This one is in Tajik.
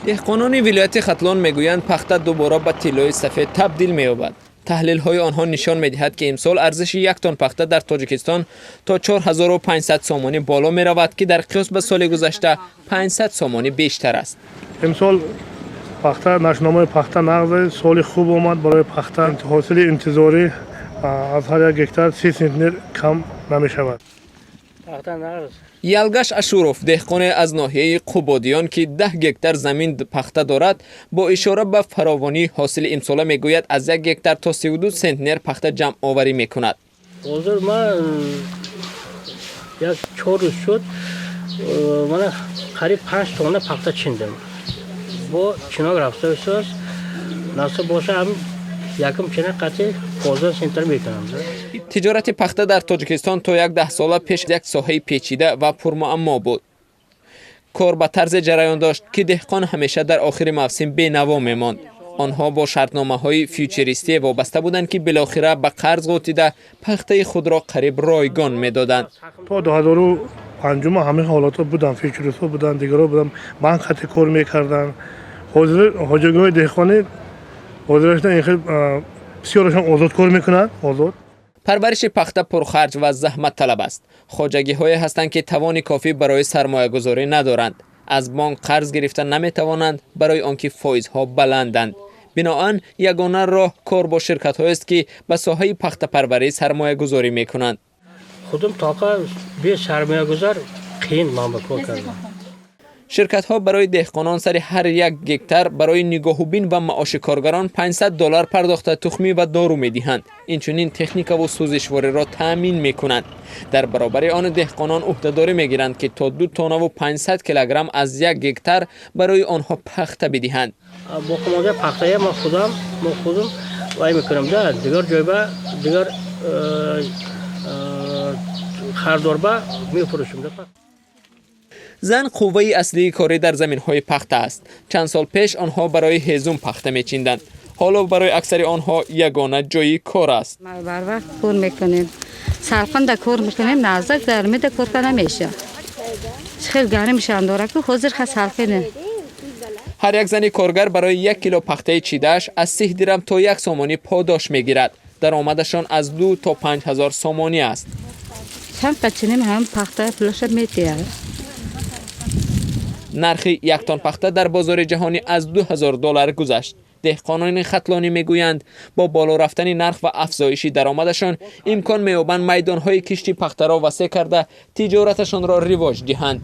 Деҳқонони вилояти Хатлон мегӯянд, пахта дубора ба тиллои сафед табдил меёбад. Таҳлилҳои онҳо нишон медиҳад, ки имсол арзиши як тонн пахта дар Тоҷикистон то 4500 сомонӣ боло меравад, ки дар қиёс ба соли гузашта 500 сомонӣ бештар аст. Имсол пахта, нашъунамои пахта нағз, соли хуб омад барои пахта. Ҳосили интизорӣ аз ҳар як гектар 30 центнер кам намешавад. Ялгаш Ашуров, деҳқоне аз ноҳияи Қубодиён, ки 10 гектар замин пахта дорад, бо ишора ба фаровонии ҳосили имсола мегӯяд, аз як гектар то 32 центнер пахта ҷамъоварӣ мекунад. Ҳозир ман як 4 рӯз шуд, мана қариб 5 тонна пахта чиндем. Бо чинок рафта истааст. Насиб боша, ҳам якум чина қатъи 15 центнер мекунам. Тиҷорати пахта дар Тоҷикистон то як даҳсола пеш як соҳаи печида ва пурмуаммо буд. Кор ба тарзе ҷараён дошт, ки деҳқон ҳамеша дар охири мавсим бенаво мемонд. Онҳо бо шартномаҳои фьючеристие вобаста буданд, ки билохира ба қарз ғӯтида, пахтаи худро қариб ройгон медоданд. То 2005 ҳамин ҳолатҳо буданд, фьючерисҳо буданд, дигарҳо буданд, банк хати кор мекарданд. Ҳозир хоҷагиҳои деҳқонӣ ҳозирашон ин хел бисёрашон озод кор мекунанд, озод. Парвариши пахта пурхарҷ ва заҳматталаб аст. Хоҷагиҳое ҳастанд, ки тавони кофӣ барои сармоягузорӣ надоранд, аз бонк қарз гирифта наметавонанд, барои он ки фоизҳо баланданд. Биноан ягона роҳ кор бо ширкатҳоест, ки ба соҳаи пахтапарварӣ сармоягузорӣ мекунанд. Худум тоқа бе сармоягузар қиин ман ба кор кардам. Ширкатҳо барои деҳқонон сари ҳар як гектар барои нигоҳубин ва маоши коргарон 500 доллар пардохта, тухмӣ ва дору медиҳанд, инчунин техникаву сӯзишвориро таъмин мекунанд. Дар баробари он деҳқонон ӯҳдадорӣ мегиранд, ки то 2 тоннаву 500 килограмм аз як гектар барои онҳо пахта бидиҳанд. Боқимондаи пахтая мо худум вай мекунам да, дигар ҷойба, дигар хардорба мефурӯшем. Зан қувваи аслии корӣ дар заминҳои пахта аст. Чанд сол пеш онҳо барои ҳезум пахта мечинданд. Ҳоло барои аксари онҳо ягона ҷои кор аст. Барвақт кор мекунем, салқинда кор мекунем, наздак гармида кор карда меша. Хел гарм мешаванд, ку ҳозир ха салқине. Ҳар як зани коргар барои як кило пахтаи чидааш аз 30 дирам то як сомонӣ подош мегирад. Даромадашон аз 2 то 5 ҳазор сомонӣ аст. Чанд қачинем, ҳам пахта пулаша метиҳад. Нархи як тонн пахта дар бозори ҷаҳонӣ аз 2000 доллар гузашт. Деҳқонони хатлонӣ мегӯянд, бо боло рафтани нарх ва афзоиши даромадашон имкон меёбанд майдонҳои кишти пахтаро васеъ карда, тиҷораташонро ривоҷ диҳанд.